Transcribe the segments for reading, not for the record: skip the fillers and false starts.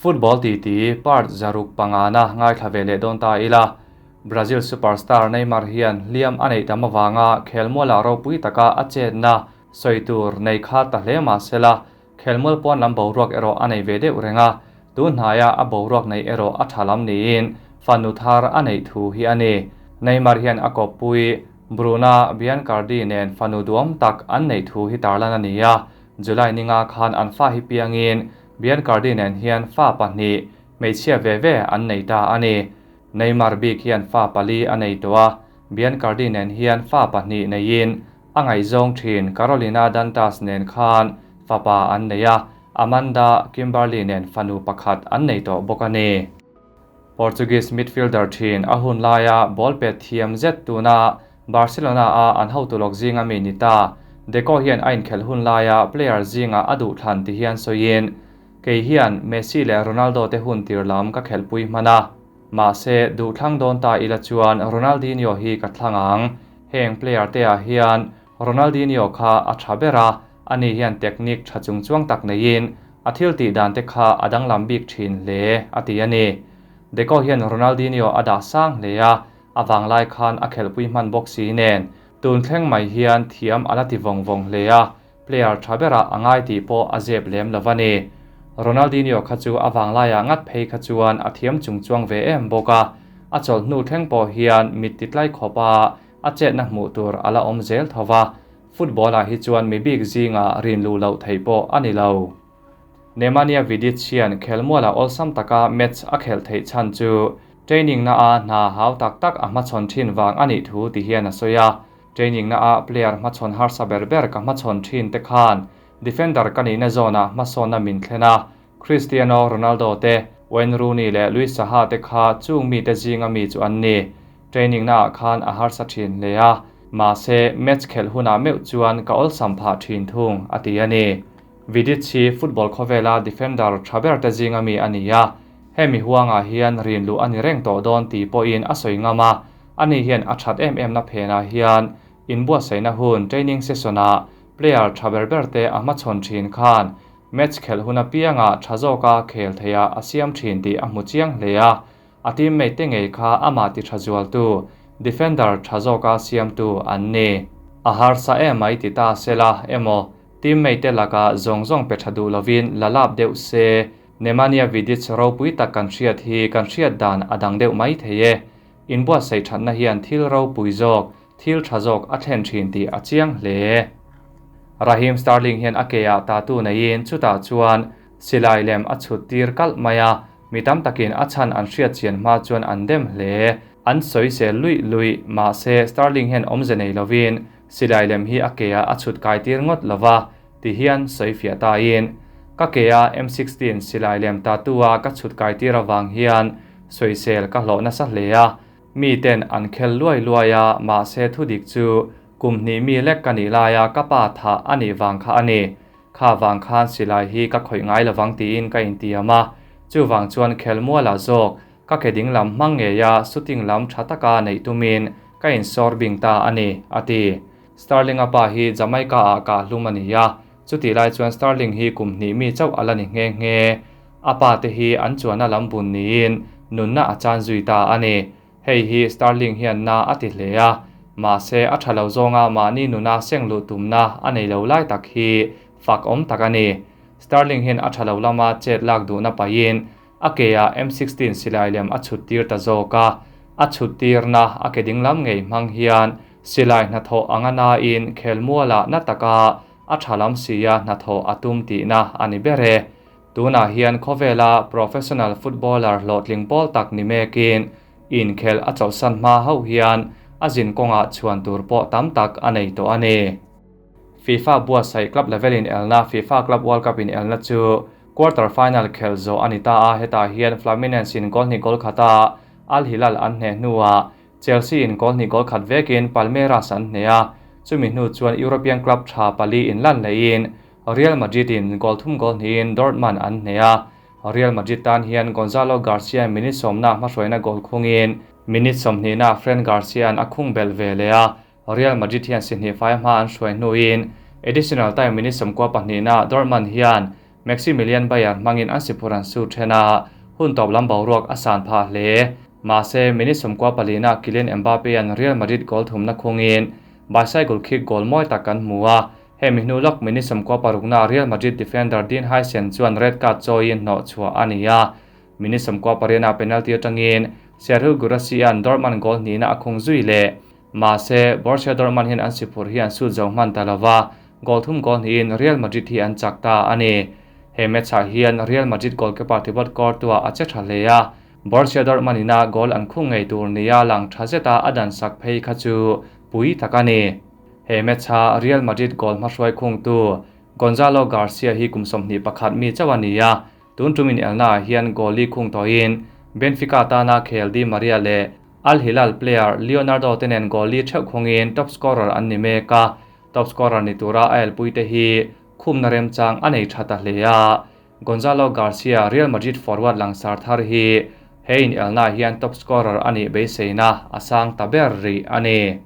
Football titi part 605 na ngaithla ve leh dawn ta ila. Brazil superstar Neymar hian hliam a neih tam avanga khelmuala ropui taka a chetna sawi tur nei kha ta hle mah sela, khelmual pawn lam boruak erawh a nei ve deuh reng a, tun hnaia a boruak neih erawh a tha lam niin fanu thar a neih thu hi a ni. Neymar hian a kawppui Bruna Biancardi nen fanu duam tak an neih thu hi tarlan a ni a, July ninga khan an fa hi piangin Biancardi nen hian fa pahnih hmeichhia ve ve an nei ta a ni. Neymar bik hian fa pali a nei tawh a, Biancardi nen hian fa pahnih neiin a ngaihzawng thin Carolina Dantas nen khan fapa an nei a, Amanda Kimberly nen fanu pakhat an nei tawh bawk a ni. Portuguese midfielder thin a hun laia ball pet thiam zet tuna Barcelona a an hotu lawk zinga mi ni ta. Deco hian a inkhelh hun laia player zinga a duh thlan ti hian sawiin, Kei hian Messi leh Ronaldo te hun tir lam ka khelhpui hman a. Mahse, duh thlang dawn ta ila chuan Ronaldinho hi ka thlang ang. Heng player te ah hian Ronaldinho kha a tha ber a, ani hian technique tha chung chuang tak neiin a thil tih dan te kha a danglam bik thin hle, a ti a ni. Deco hian Ronaldinho a dah sang hle a, a vanglai khan a khelhpui hman bawk si nen tun thleng mai hian thiam a la ti vawng vawng hle a, player tha berah a ngai tih pawh a zep lem lo a ni. Ronaldinho kha chu a vanglaiah ngat phei kha chuan a thiam chung chuang ve em bawk a, a chawlh hnu thleng pawh hian mit ti tlai khawp a a chetna hmuh tur a la awm zel tho va, football-ah hi chuan mi bik zingah rin luh loh theih pawh a ni lo. Nemanja Vidic hian khelmualah awlsam taka match a khelh theih chhan chu training na a hna hau tak tak a hmachhawn thin vang a nih thu ti hian a sawi a. Training na a player hmachhawn harsa ber ber ka hmachhawn thin te khan defender ka nihna zawnah hmasawnna min thlen a, Cristiano Ronaldo te, Wayne Rooney leh Luis Saha te kha chung mite zinga mi chu an ni. Training na ah khan a harsa thin hle a, mahse match khelh hunah meuh chuan ka awlsam phah thin thung, a ti a ni. Vidic hi football khawvela defender tha ber te zinga mi a ni a, hemi huangah hian rin luh a ni reng tawh dawn tih pawhin a sawi ngam a, ani hian a that em em na phenah hian inbuatsaihna hun training session-ah player tha ber ber te a hmachhawn thin khan match khelh hun apiangah tha zawka khel theia a siam thin tih a hmu chiang hle a, a teammate te ngei kha amah ti tha zualtu defender tha zawka siamtu an ni. A harsa em mai ti ta sela emaw Teammate te lakah zawng zawng pe tha duh lovin la lap deuh se, Nemanja Vidic ropui tak kan hriat hi kan hriat dan a dang deuh mai thei e. Inbuatsaih thatna hian thil ropui zawk, thil tha zawk a thlen thin tih a chiang hle. Raheem Sterling hian a ke ah tattoo neiin chutah chuan silai lem a chhut tir kalh mai a, mi tam takin a chhan an hriat chian hma chuan an dem hle. An sawisel luih luih, mahse Sterling hian awmze nei lovin Silai lem hi a ke ah a chhut kai tir ngawt lo va, ti hian sawi fiah ta in, Ka ke a M 16 silai lem tattoo a ka chhut kai tir avang hian sawisel ka hlawh nasa hle a, mi ten an khel luai luai a, mahse thu dik chu kum hnih mi lek ka nih laia ka pa thah a nih vang kha a ni. Kha vang khan silai hi ka khawih ngai lovang tiin ka intiam a, chuvang chuan khelmualah zawk Ka ke ding lam hmang ngeia shooting lam tha taka neih tumin ka insawr bing ta a ni, a ti. Sterling-a pa hi Jamaica-ah kah hlum a ni a, chutih lai chuan Sterling hi kum hnih mi chauh a la ni nghe nghe. A pa te hi an chuanna lam bun niin nunna a chan zui ta a ni. Hei hi Sterling hian na a ti hle a, mahse a tha lo zawnga mahni nuna seng luh tumna a nei lo lai tak hi fak awm tak a ni. Sterling hian a tha lo lama chet lak duhna pahin A ke ah M 16 silai lem a chhut tir ta zawk a, a chhut tirna a ke dinglam ngei hmang hian silai hnathawh anga nain khelmualah na taka a tha lam sia hnathawh a tum tihna a ni ber e. Tunah hian khawvela professional footballer hlawhtling pawl tak ni mekin inkhelh a chawlhsan hma hauh hian a zin kawngah chhuan tur pawh tam tak a nei tawh a ni. FIFA buatsaih club level inelna FIFA Club World Cup inelna chu Quarter final khelh zawh a ni ta a, hetah hian Fluminense in goal hnih goal khata Al Hilal an hneh hnuah Chelsea in goal hnih goal khat vekin Palmeiras an hneh a, chumi hnu chuan European club tha pali in lan leiin Real Madrid in goal thum goal hnihin Dortmund an hneh a, Real Madrid tan hian Gonzalo Garcia minute sawmna hmahruaina goal khungin minute sawmhnihna Fran Garcia-a'n a khung belh ve leh a, Real Madrid hian si hnih fai hma an hruai hnuin additional time minute 92 na Dortmund hian. Maximilian Beier hmangin an siphur an su then a, hun tawp lam boruak a san phah hle. Mahse, minute 14 na Kylian Mbappe-a'n Real Madrid goal thumna khungin bicycle kick goal mawi tak kan hmu a, hemi hnu lawk minute 16 na Real Madrid defender Dean Huijsen chuan red card chawiin hnawh chhuah a ni a. Minute 18 ah penalty atangin Serhou Guirassy-a'n Dortmund goal hnihna a khung zui leh. Mahse, Borussia Dortmund hian an siphur hi an sut zo hman ta lova, goal thum goal hnihin Real Madrid hi an chak ta a ni. He match-ah hian Real Madrid goalkeeper Thibaut Courtois a che tha hle a, Borussia Dortmund ina goal an khung ngei tur nia lang tha zeta a dan sak phei kha chu pui tak a ni. He match-a Real Madrid goal hmahruai khungtu Gonzalo Garcia hi kum 21 mi chauh a ni a, tun tumin elna ah hian goal li khung tawhin Benfica tana khel Di Maria leh Al Hilal player Leonardo te nen goal li theuh khungin top scorer an ni mek a, top scorer ni tura a elpui te hi khumna remchang a nei tha ta hle a. Gonzalo Garcia, Real Madrid forward langsar thar hi he in elna hian top scorer a nih beiseina a sang ta ber rih a ni.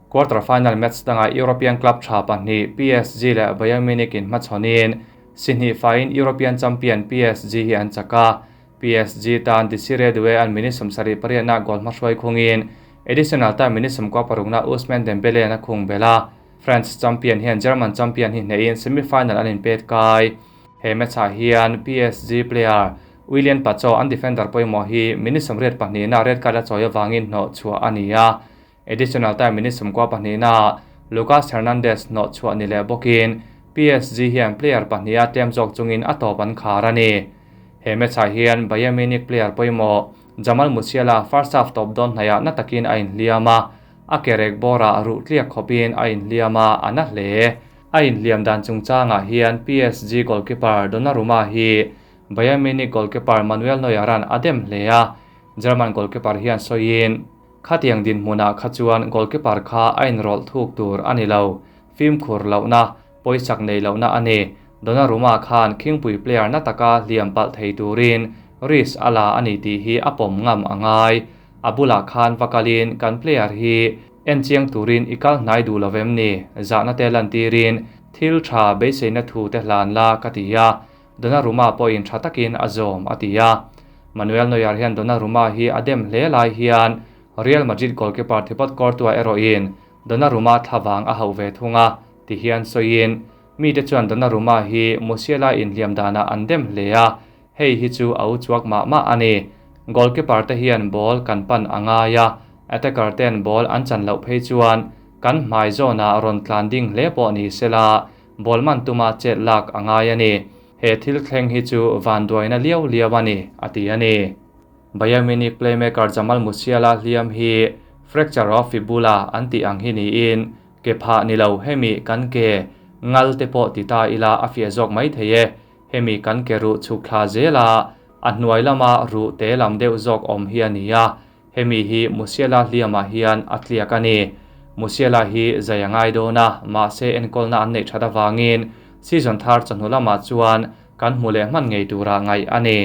Quarter final match danga European club tha pahnih PSG leh Bayern Munich in hmachhawnin si hnih faiin European champion PSG hi an chak a. PSG tan Desire Doue an minute 78 na goal hmahruai khungin additional time minute 16 na Ousmane Dembele na khung bela. French champion hian German champion hi hneiin semi-final an in pet kai. He match-ah hian PSG player Willian Pacho an defender pawimawh hi minute 82 na red card a chawi awangin hnawh chhuah a ni a. Additional time minute 12 na Lucas Hernandez hnawh chhuah ni leh bawkin PSG hian player pahnih a tlem zawk chungin a tawp an khar a ni. He match-ah hian Bayern Munich player pawimawh Jamal Musiala first half top dawn hnaiah na takin a inhliam a, a kerek bawrah ruh tliak khawpin a inhliam a, a na hle. A inhliam dan chungchangah hian PSG goalkeeper Donnarumma hi Bayern Munich goalkeeper Manuel Neuer-a'n a dem hle a, German goalkeeper hian sawiin khatiang dinhmunah kha chuan goalkeeper kha a inrawlh thuk tur a ni lo, fim khur lohna, pawisak nei lohna a ni. Donnarumma khan khingpui player na taka hliam palh thei turin risk a la a ni tih hi a pawm ngam a ngai. A bulah khan vakalin kan player hi en chiang turin i kal hnai duh lovem ni, zahna te lan tirin thil tha beiseina thu te hlan la ka ti a. Donnarumma pawhin tha takin a zawm a ti a. Manuel Neuer hian Donnarumma hi a dem hle lai hian Real Madrid goalkeeper Thibaut Courtois erawhin Donnarumma thlavang a hauh ve thung a ti hian sawiin mi te chuan Donnarumma hi Musiala inhliam danah an dem hle a, hei hi chu a u chuak mah mah a ni. Goalkeeper te hian ball kan pan a ngai a, attacker ten ball an chan loh phei chuan kan hmai zawnah rawn tlan ding hle pawh ni sela ball man tuma chet lak a ngai a ni. He thil thleng hi chu van duaina liau liau a ni, a ti a ni. Bayern Munich playmaker Jamal Musiala hliam hi fracture of fibula an tih ang hi niin ke phah ni lo hemi kan ke ngal te pawh ti ta ila a fiah zawk mai thei e. Hemi kan ke ruh chhuk thla zela a hnuai lama ruh te lam deuh zawk awm hi a ni a, hemi hi Musiala hliamah hian a tliak a ni. Musiala hi zai a ngai dawn a, mahse enkawlna an neih that awangin season thar chawhnu lamah chuan kan hmu leh hman ngei tura ngaih a ni.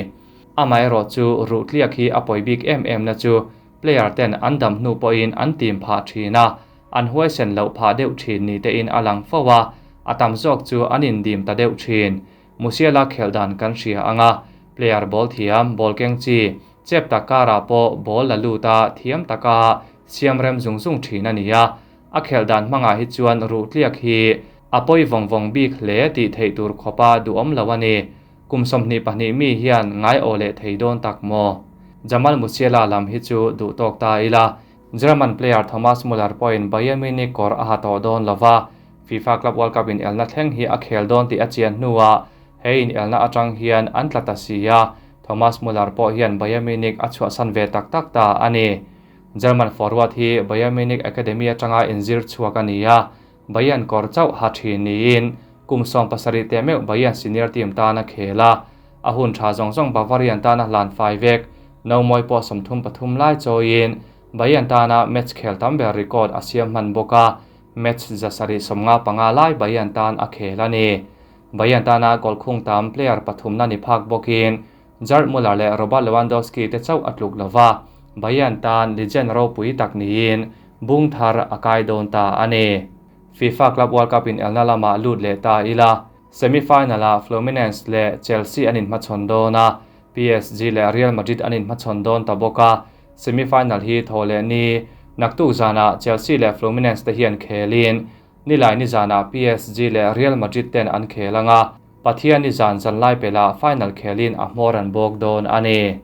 Amaherawh chu ruh tliak hi a pawi bik em em na chu player ten an dam hnu pawhin an tim phah thin a, an huaisen loh phah deuh thin ni tein a lang fo a, a tam zawk chu an indim ta deuh thin. Musiala khelh dan kan hria anga, player ball thiam, ball keng chi, chep tak karah pawh ball la lut a, thiam taka siam rem zung zung thin a ni a. A khelh dan hmangah hi chuan ruh tliak hi a pawi vawng vawng bik hle tih theih tur khawpa duhawm lo a ni. Kum 22 mi hian ngai aw leh thei dawn tak maw? Jamal Musiala lam hi chu duh tawk ta ila. German player Thomas Muller pawhin Bayern Munich kawr a ha tawh dawn lova, FIFA Club World Cup in elna thleng hi a khel dawn tih a chian hnuah he in elna atang hian an tla ta si a, Thomas Muller pawh hian Bayern Munich a chhuahsan ve tak tak ta a ni. German forward hi Bayern Munich Academy atanga inzir chhuak a ni a, Bayern kawr chauh ha thin niin kum 17 te meuh Bayern senior team tan a khel a, a hun tha zawng zawng Bavarian tana hlan fai vek, no mawi pawh 33 lai chawiin Bayern tana match khel tam ber record a siam hman bawk a, match 755 lai Bayern tan a khel a ni. Bayern tana goal khung tam player pathum na ni phak bawkin Gerd Muller leh Robert Lewandowski te chauh a tluk lova, Bayern tan legend ropui tak niin bung thar a kai dawn ta a ni. FIFA Club World Cup in elna lamah lut leh ta ila. Semi-final-ah Fluminense leh Chelsea an inhmachhawn dawn a, PSG leh Real Madrid an inhmachhawn dawn ta bawk a. Semi-final hi thaw leh ni naktuk zanah Chelsea leh Fluminense te hian khelin Nilai nizanah PSG leh Real Madrid ten an khel ang a, Pathian nizan zanlai pelah final khelin a hmawr an bawk dawn a ni.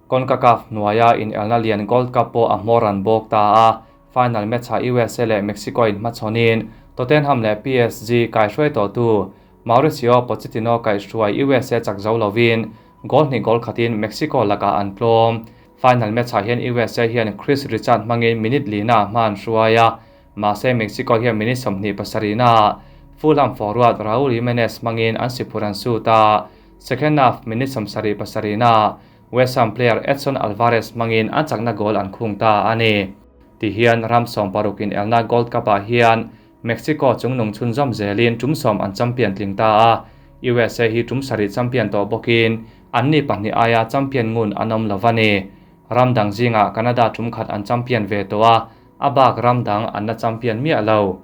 Concacaf hnuaia inelna lian Gold Cup pawh a hmawr an bawk ta a, final match-ah USA leh Mexico inhmachhawnin Tottenham leh PSG kaihruai tawhtu Mauricio Pochettino kaihhruai USA chak zo lovin goal hnih goal khatin Mexico lakah an tlawm. Final match-ah hian USA hian Chris Richard hmangin minute lina hma an hruai a, Mahse Mexico hian minute 27 naah Fulham forward Raul Jimenez hmangin an si phur an sut a, second half minute 77 naah West Ham player Edson Alvarez hmangin an chakna goal an khung ta a ni. Tihian ram 16 in elna Gold Cup-ah hian Mexico chungnung chhunzawm zelin tum 10 an champion tling ta a, USA hi tum 7 champion tawh bawkin anni pahnih aia champion ngun an awm lo a ni. Ram dang zingah Canada tum khat an champion ve tawh a, a bak ram dang an la champion miah lo.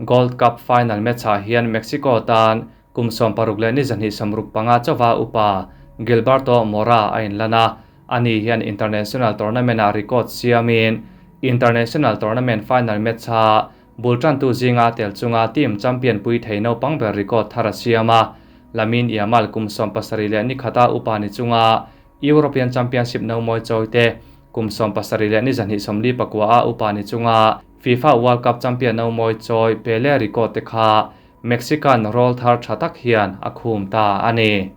Gold Cup final match-ah hian Mexico tan kum 60 leh ni 265 chawa upa Gilberto Mora a inlan a, ani hian international tournament-ah record siamin international tournament final match-a bul tantu zinga tel chunga team champion pui thei naupang ber record thar a siam a. Lamine Yamal kum 70 leh ni khata upa ni chunga European Championship no mawi chawite kum 70 leh ni 249 a upa ni chunga FIFA World Cup champion no mawi chawi Pele record te kha Mexican roll thar tha tak hian a khum ta a ni.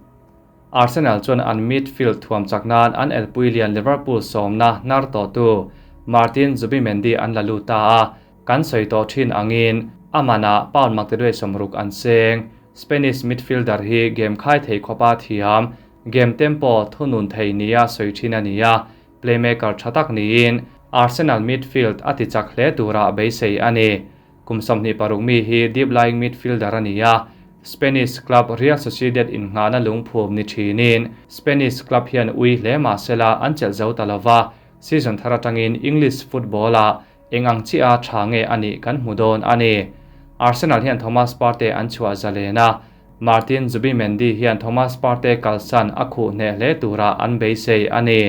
Arsenal chuan an midfield thuam chaknan an elpui lian Liverpool sawmna nar to tu Martin Zubimendi an la lu ta a, kan sawi tawh thin angin amana pound makte 60 an seng. Spanish midfielder hi game khai thei khopa thiam game tempo thunun thei nia sawi thin ania, playmaker thatak niin Arsenal midfield ati chak hle tura beisei ani. Kum 26 mi hi deep lying midfielder ania, Spanish club Real Sociedad in ngana lungphum ni thinin Spanish club hian ui hle ma sela an chel zo talova. Season thar atangin English football a engang chi a tha nge ani kan hmu dawn ani. Arsenal hian Thomas Partey an chhuah zalena, Martin Zubimendi hian Thomas Partey kalsan a khu hne hle tura an beisei ani.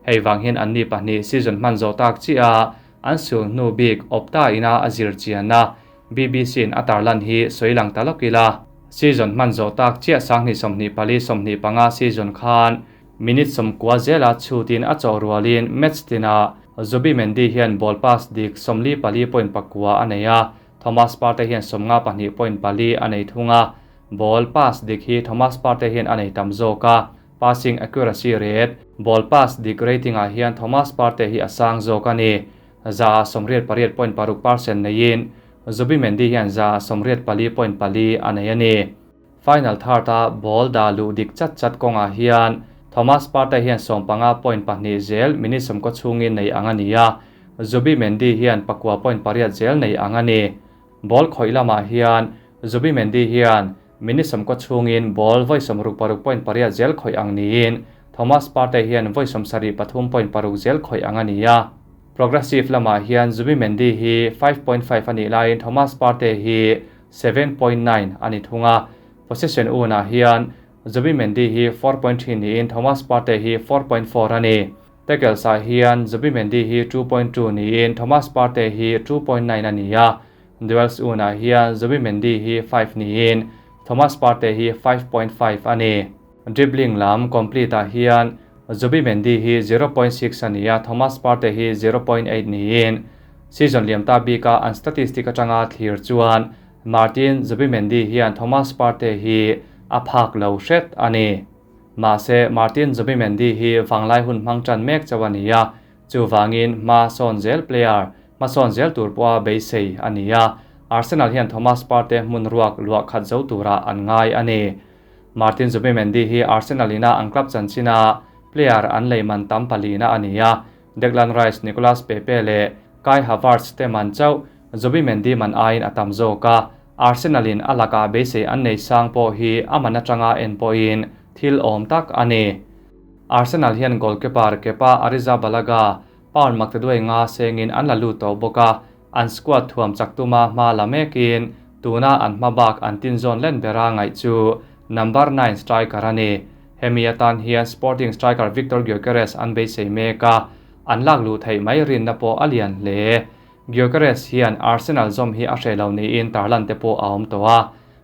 Hei wang hian anni pahnih season hman zo tak chi a an sul hnu bik Opta ina a zir chiana BBC in atarlan hi soilang talokila. Season hman zo tak chia 2024-25 season khan minute 90 zela chutin a chaw rualin match tina Zubimendi hian ball pass dik 44.4 aneia, Thomas Partey hian 52.4 anei thunga. Ball pass dik hi Thomas Partey hian anei tam zawka, passing accuracy rate ball pass dik rating ah hian Thomas Partey hi a sang zawk ani, za 88.6% neiin Zubimendi hian za 84.4 anei ani. Final third a ball da lu dik chat chat konga hian Thomas Partey hian 15.2 zel minute 90 chungin nei ang ania, Zubimendi hian 4.8 zel nei ang ani. Ball khoi lama hian Zubimendi hian minute 90 chungin ball voi 66.8 zel khoi ang niin Thomas Partey hian voi 73.6 zel khoi ang ania. Progressive lama hian Zubimendi hi 5.5 ani lain Thomas Partey hi 7.9 ani thunga. Possession una hian Zubimendi hi 4.3 niin Thomas Partey hi 4.4 ani. Tackles ah hian Zubimendi hi 2.2 niin Thomas Partey hi 2.9 ania. Duels una hian Zubimendi hi 5 niin Thomas Partey hi 5.5 ani. Dribbling lam complete ah hian Zubimendi hi 0.6 ania, Thomas Partey hi 0.8 niin season liam ta bika an statistic atanga thlir chuan Martin Zubimendi hian Thomas Partey hi a phak lo hret ani. Ma se Martin Zubimendi hi wanglai hun hmang chan mek chawania, chu wangin ma son zel player ma son zel tur pawh beisei ania. Arsenal hian Thomas Partey hmun ruak luah khat zo tura an ngai ani. Martin Zubimendi hi Arsenal ina an club chanchina player an leiman tam palina ania. Declan Rice, Nicolas Pepe le Kai Havertz te man chau Zubimendi man ain atam zoka. Arsenal in alaka beisei an nei sang pawh hi aman atanga en pawhin thil awm tak ani. Arsenal hian goalkeeper Kepa Arrizabalaga pound makte duai nga sengin an la lu to bawka, an squad thuam chaktuma hma la mekin Tuna an hmabak an tinzawn len bera ngaih chu number 9 striker a ni. Hemi atan hian Sporting striker Viktor Gyokeres an beisei mek a, an lak luh theih mai rinna pawh a lian hle. Gyokeres hian Arsenal zawm hi a hreh lo niin tarlan te pawh a awm tawh a,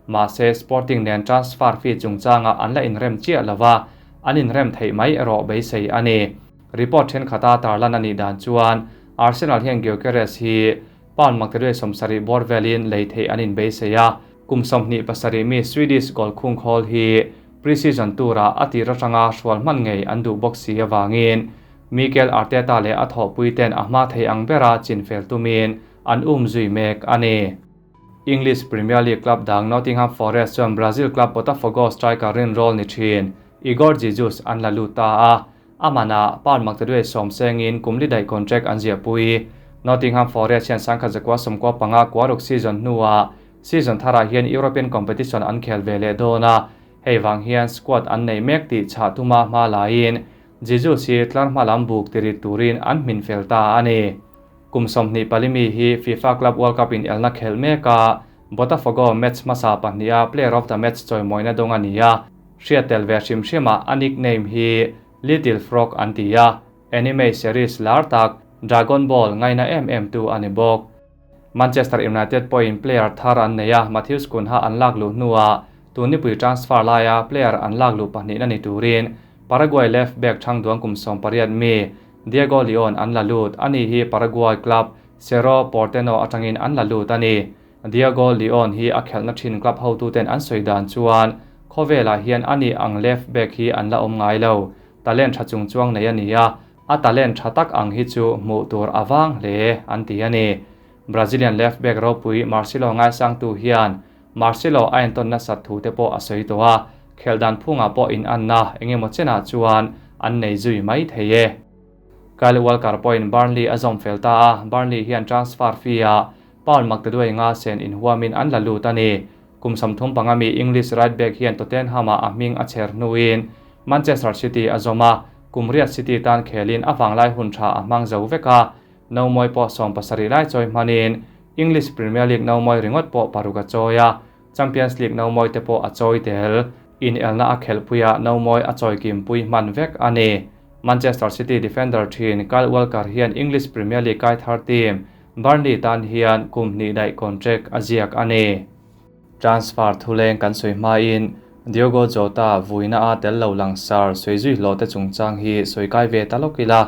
mahse Sporting nen transfer fee chungchangah an la inrem chiah lo va, an inrem theih mai erawh beisei a ni. Report thenkhata tarlan a nih dan chuan Arsenal hian Gyokeres hi Pound maktaduai 70 bawr velin lei theih an inbeisei a, kum 27 mi Swedish goal khung khawl hi pre-season tura a tir atanga hrual hman ngei an duh bawk si avangin Mikel Arteta leh a thawhpui ten a hma thei ang bera chinfel tumin an um zui mek a ni. English Premier League club dang Nottingham Forest chuan Brazil club Botafogo striker rinrawl ni thin Igor Jesus an la lut ta a, a manah pound maktaduai 10 sengin kum li daih contract an ziahpui. Nottingham Forest hian 1995 kuaruk season hnuah season tharah hian European competition an khel ve leh dawn a, hei vang hian squad an nei mek tih chhah tuma hma laiin Jesus hi tlar hma lam buk tirit turin an hmin fel ta a ni. Kum 24 mi hi FIFA Club World Cup in elna khel mek a, Botafogo match hmasa pahniha player of the match chawimawina dawng a ni a, hriat tel ve hrim hrima a nickname hi Little Frog an ti a, anime series lar tak Dragon Ball ngaina em em tu a ni bawk. Manchester United pawhin player thar an nei a, Matheus Cunha an lak luh hnuah tunipui transfer laia player an lak luh pahnih na ni turin Paraguay left back thangduang kum 18 mi Diego Leon an la lut ani hi Paraguay club Cerro Porteño atangin an la lut ani. Diego Leon hi a khelna thin club ho tu ten an soidan chuan khawvela hian ani ang left back hi an la awm ngai lo, talent tha chung chuang nei ani a, a talent tha tak ang hi chu hmuh tur awang hle an ti ani. Brazilian left back ropui Marcelo ngai sang tu hian Marcelo a enton na sat thu te pawh a sawi tawh a, kheldan phunga pawh in an na engemaw chena chuan an nei zui mai thei e. Kyle Walker pawhin Burnley a zawm fel ta a, Burnley hian transfer fee a pound maktaduai nga sen in huamin an la lut ani. Kum 35 mi English right back hian Tottenham a hming a cher hnuin Manchester City a zawm a, kum riat City tan khelin a vanglai hun tha a hmang zo vek a, no moi pawh 17 lai chawi hmanin English Premier League no moi ringot pawh paruk a chawi a, Champions League no moi te pawh a chawi tel, in elna a khelpuia no moi a chawi kim pui hman vek ani. Manchester City defender thin Kyle Walker hian English Premier League kai thar team Burnley tan hian kum hnih daih contract a ziak ani. Transfer thuleng kan soi hma in Diogo Jota vuina a tel lo langsar soizui hlo te chungchang hi soikai ve talokila.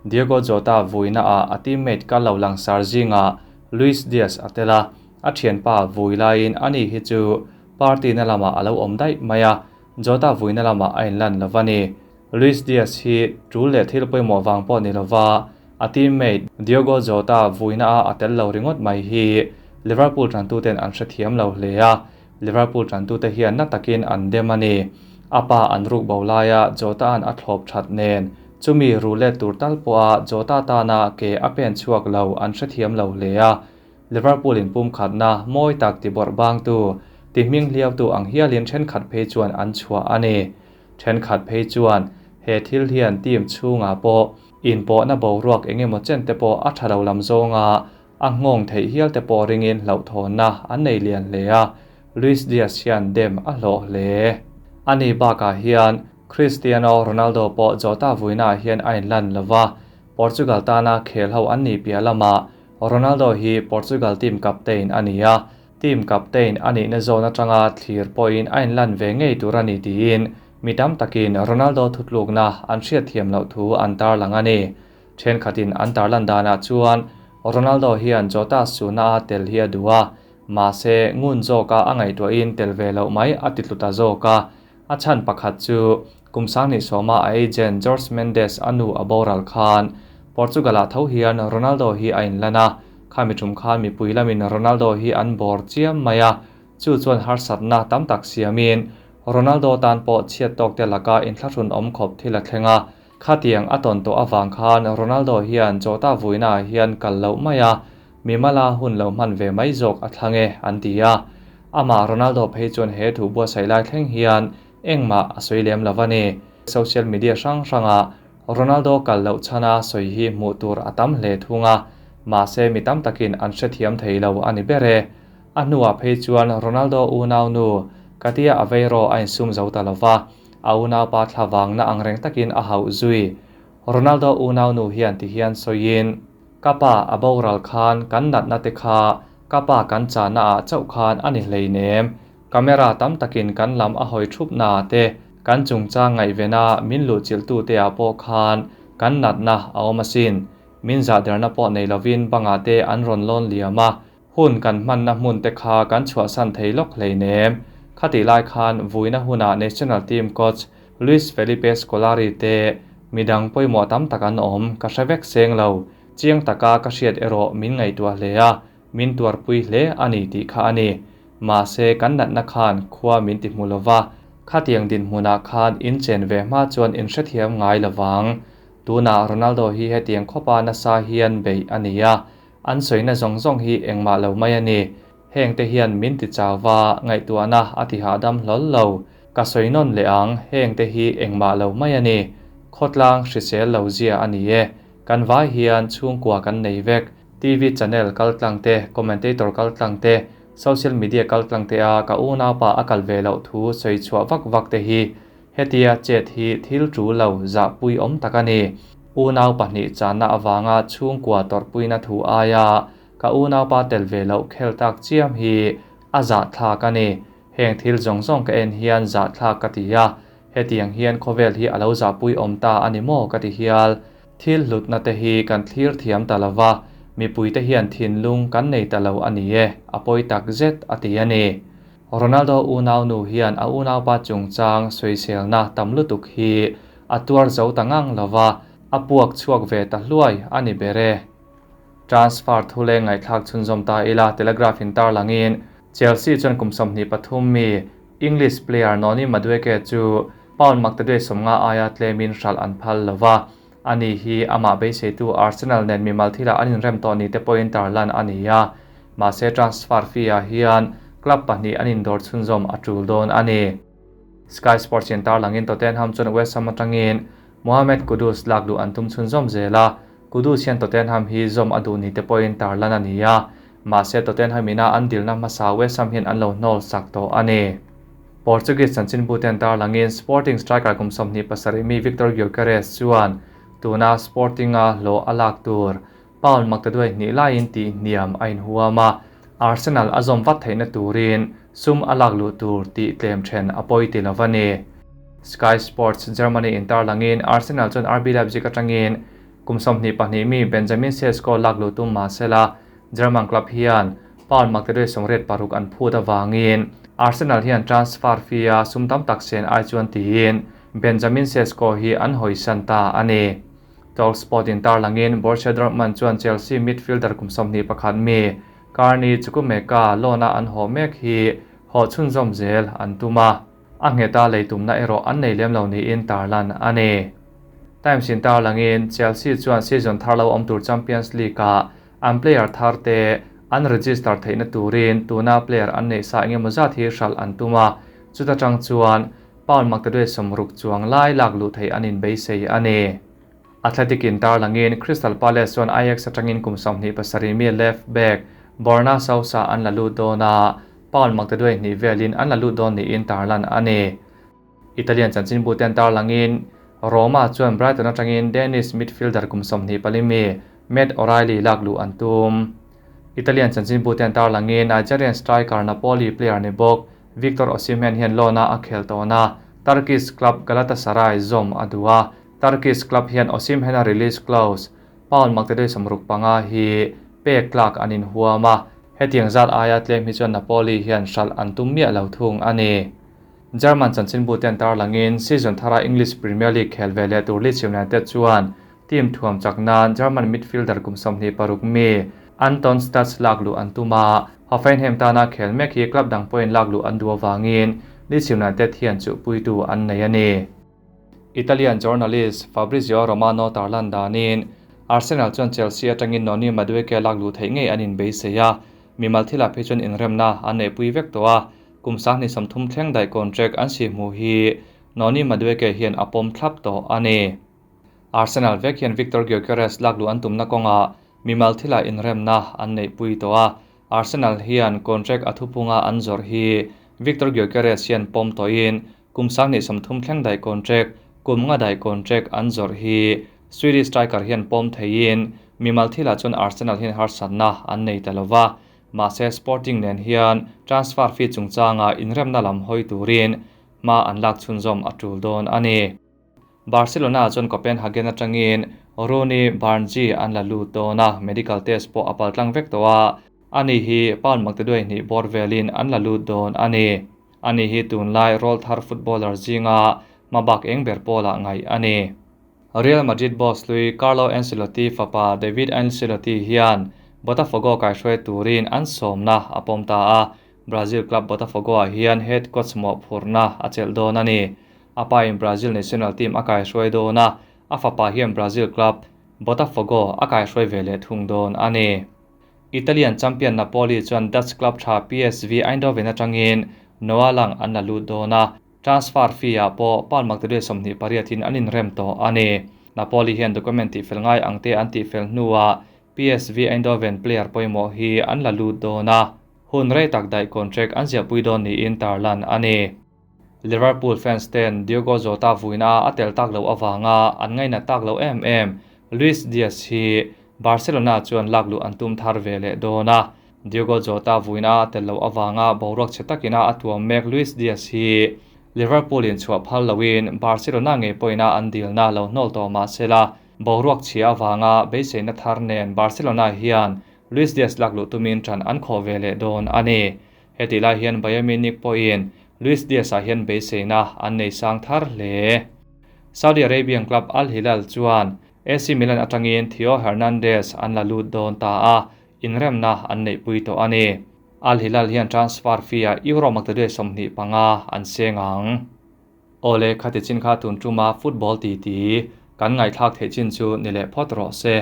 Diogo Jota vuina a a teammate ka lo langsar zinga Luis Diaz atela a thianpa vuilain ani hi chu party na lama alo awm daih mai a, Jota vuina lama a inlan lovani. Luis Diaz hi tul leh thil pawimawh wang pawh ni lova, a teammate Diogo Jota vuina a atel lo ringot mai hi Liverpool tantu ten an hrethiam lo hle a, Liverpool tantu te hian na takin an dem ani. Apa an ruk bo laia Jota an a thlawp that nen chumi roulette tur tal pawh a Jota tana ke a pen chhuak lo an hrethiam lo hle a, Liverpool in pum khatna mawi tak ti bawrh bang tu ti hming hliau tu ang hialin thenkhat phei chuan an chhuah ani. Thenkhat phei chuan he thil hian team chhunga pawh in pawh na boruak engemaw chen te pawh a tha lo lam zawnga a nghawng theih hial te pawh ringin hlauh thawn na an nei lian hle a, Luis Diaz hian dem a hlawh hle. Ani bakah hian Cristiano Ronaldo pawh Jota vuina hian a inlan lova, Portugal tana khel ho an ni pia lama Ronaldo hi Portugal team captain ani a, team captain ani na zone atanga thlir pawhin a inlan ve ngei tur ani tiin mi tam takin Ronaldo thutlukna an hriat thiam loh thu an tarlang ani. Thenkhatin an tarlan danah chuan Ronaldo hian Jota suna a tel hi a duh a, mahse ngun zawka a ngaihtuahin tel ve loh mai a ti tluta zawka. A chhan pakhat chu kum 20 a agent Jorge Mendes anu a boral khan Portugal a tho hian Ronaldo hi a inlan a, khami tum khan mipui lamin Ronaldo hi an bawr chiam mai a, chu chuan harsatna tam tak siamin Ronaldo tan pawh chhiat tawk te laka inthlahrun awm khawp thil a thleng a, khatiang a tawn tawh awang khan Ronaldo hian Jota vuina hian kal loh mai a, mimala hun lo hman ve mai zawk a thlang e an ti a. Ama Ronaldo phei chuan he thu buatsaih lai thleng hian engmah a sawi lem lovani. Social media hrang hranga Ronaldo kal loh chana sawi hi hmuh tur a tam hle thunga, mahse mi tam takin an hrethiam thei lo ani ber e. A hnuah phei chuan Ronaldo unaunu Katia Aveiro a insum zo ta lo va, a unaupa thlavangna angreng takin a hauh zui. Ronaldo unaunu hian tihian sawiin, Ka pa a boral khan kan natna te kha ka pa kan chahna ah chauh khan a ni hleinem. Camera tam takin kan lam a hawi thup na te, kan chungchang ngaihvena min luhchilh tu te ah pawh khan kan natna a awm asin. Min zahderna pawh nei lovin bangah te an rawn lawn liam a, hun kan hmanna hmun te kha kan chhuahsan thei lawk hleinem. Khatih lai khan vuina hunah national team coach Luis Felipe Scolari te midang pawimawh tam tak an awm, ka hre vek seng lo. Chiang taka ka hriat erawh min ngaihtuah hle a, min tuarpui hle a ni tih kha a ni. Mahse kan natna khan khua min ti hmu lova, khatiang dinhmunah khan in chen ve hma chuan in hrethiam ngai lovang. Tunah Ronaldo hi hetiang khawpa nasa hian beih a ni a, an sawina zawng zawng hi engmah lo mai a ni. Hengte hian min ti chau va, ngaihtuahna a ti hahdam hlawl lo. Ka sawi nawn leh ang, hengte hi engmah lo mai a ni. Khawtlang hrisel lo zia a ni e. Kan vai hian chhungkua kan nei vek. TV channel kaltlang te, commentator kaltlang te, social media kaltlang te a ka unaupa a kal ve loh thu sawi chhuah vak vak te hi Hetia chet hi thil tul lo zahpui awm tak a ni. Unau pahnih channa avanga chhungkua tawrhpuina thu aia ka unaupa tel ve loh khel tak chiam hi a zahthlak a ni. Heng thil zawng zawng ka en hian zahthlak ka ti a, hetiang hian khawvel hi a lo zahpui awm ta a ni maw ka ti hial. Thil hlutna te hi kan thlir thiam ta lo va, mipuite hian thinlung kan nei ta lo a ni e, a pawi tak zet a ti a ni. Ronaldo unaunu hian a unaupa chungchang sawiselna tam lutuk hi a tuar zo ta ngang lo va, a puak chhuak ve ta hluai a ni ber e. Transfer thu leng ngaihthlak chhunzawm ta ila Telegraph in tarlangin Chelsea chuan kum 23 mi English player Noni Madueke chu pound maktaduai 50 aia tlemin hralh an phal lo va, ani hi amah beiseitu Arsenal nen mimal thilah an inrem tawh ni te pawhin tarlan a ni a, mahse transfer fee-ah hian club pahnih an indawr chhunzawm a tul dawn a ni. Sky Sports in tarlangin Tottenham chuan West Ham atangin Mohamed Kudus lak luh an tum chhunzawm zel a, Kudus hian Tottenham hi zawm a duh ni te pawhin tarlan a ni a, mahse Tottenham ina an dilna hmasa West Ham hian an lo hnawl sak tawh a ni. Portuguese chanchinbuten tarlangin Sporting striker kum 27 mi Victor Gyokeres chuan tuna Sporting-a hlawh a lak tur pound maktaduai hnih laiin tih hniam a inhuam a, Arsenal a zawm vat theihna turin sum a lak luh tur tih tlem then a pawi ti lo a ni. Sky Sports Germany in tarlangin Arsenal chuan RB Leipzig atangin kum 22 mi Benjamin Sesko lak luh tum mahsela German club hian pound maktaduai 86 an phut awangin Arsenal hian transfer fee a sum tam tak sen ai chuan tiin Benjamin Sesko hi an hawisan ta a ni. Talksport in tarlangin Borussia Dortmund chuan Chelsea midfielder kum 21 mi Carney Chukwuemeka loan-a an haw mek hi haw chhunzawm zel an tum a, a ngheta leitumna erawh an nei lem lo niin tarlan a ni. Times in tarlangin Chelsea chuan season thar lo awm tur Champions League-ah an player thar te an register theihna turin tuna player an neih sa engemaw zat hi hralh an tum a, chuta tang chuan pound maktaduai 60 chuang lai lak luh theih an inbeisei a ni. Athletic in tarlangin Crystal Palace chuan Ajax atangin kum 27 mi left back Borna Sosa an la lut dawn a, pound maktaduai hnih velin an la lut dawn niin tarlan a ni. Italian chanchinbuten tarlangin Roma chuan Brighton atangin Danish midfielder kum 24 mi Matt O'Reilly lak luh an tum. Italian chanchinbuten tarlangin Nigerian striker Napoli player ni bawk Victor Osimhen hian loan-a a khel tawh na Turkish club Galatasaray zawm a duh a, Turkish club hian Osimhen a release clause pound maktaduai 65 hi pek tlak an inhuam a, hetiang zat aia tlem hi chuan Napoli hian hralh an tum miah lo thung a ni. German chanchinbuten tarlangin season thara English Premier League khel ve leh tur Leeds United chuan team thuam chak nan German midfielder kum 26 mi Anton Stach lak luh an tum a, Hoffenheim tana khel mek hi club dang pawhin lak luh an duh awangin Leeds United hian chu puitu an nei a ni. Italian journalist Fabrizio Romano tarlan danin Arsenal chuan Chelsea atangin Noni Madueke lak luh theih ngei an inbeisei a, mimal thila phei chuan inremna an neih pui vek tawh a, kum 30 thleng daih contract an si hmu hi Noni Madueke hian a pawm thlap tawh a ni. Arsenal vek hian Victor Gyokeres lak luh an tumna kawnga mimal thila inremna an neih pui tawh a, Arsenal hian contract a thuphunga an zawrh hi Viktor Gyokeres hian pawm tawhin kum 2030 thleng daih contract, kum nga daih contract an zawrh hi Swedish striker hian pawm theiin mimal thilah chuan Arsenal hian harsatna an nei ta lova, mahse Sporting nen hian transfer fee chungchanga inremna lam hawi turin hma an lak chhunzawm a tul dawn a ni. Barcelona chuan Copenhagen atangin Roony Bardghji an la lut dawn a, medical test pawh a paltlang vek tawh a, ani hi pound maktaduai hnih bawr velin an la lut dawn a ni. Ani hi tunlai rawlthar footballer zinga hmabak eng ber pawlah ngaih a ni. Real Madrid boss hlui Carlo Ancelotti fapa David Ancelotti hian Botafogo kaihruai turin an sawmna a pawm ta a, Brazil club Botafogo-ah hian head coach mawhphurhna a chelh dawn a ni. A pa in Brazil national team a kaihruai dawn a, a fapa hian Brazil club Botafogo a kaihruai ve leh thung dawn a ni. Italian champion Napoli chuan Dutch club tha PSV Eindhoven atangin Noah Lang an la lut dawn a, Transfer fee-ah pawh Paul Magdalene 28 in an inrem tawh a ni. Napoli hian document tihfel ngai ang te an tihfel hnuah PSV Eindhoven player pawimawh hi an la lut dawn a, hun rei tak daih contract an ziahpui dawn niin tarlan a ni. Liverpool fans ten Diogo Jota vuina a tel tak loh avanga an ngainat tak loh em em Luis Diaz hi Barcelona chuan lak luh an tum thar ve leh dawn a. Diogo Jota vuina a tel loh avanga boruak chhe takina a tuam mek Luis Diaz hi Liverpool in chhuah phal loin Barcelona ngei pawhina an dilna lo hnawl tawh mah sela, boruak chhia avanga beiseina thar nen Barcelona hian Luis Diaz lak luh tumin ṭan an khawh ve leh dawn a ni. Hetih lai hian Bayern Munich pawhin Luis Diaz-ah hian beiseina an nei sang thar hle. Saudi Arabian club Al Hilal chuan AC Milan atangin Theo Hernandez an la lut dawn ta a, inremna an neihpui tawh a ni. Al Hilal hian transfer fee-ah Euro maktaduai 25 an seng ang. Awle, khati chin kha tun tuma football titi kan ngaihthlak theih chin chu ni leh phawt rawh se.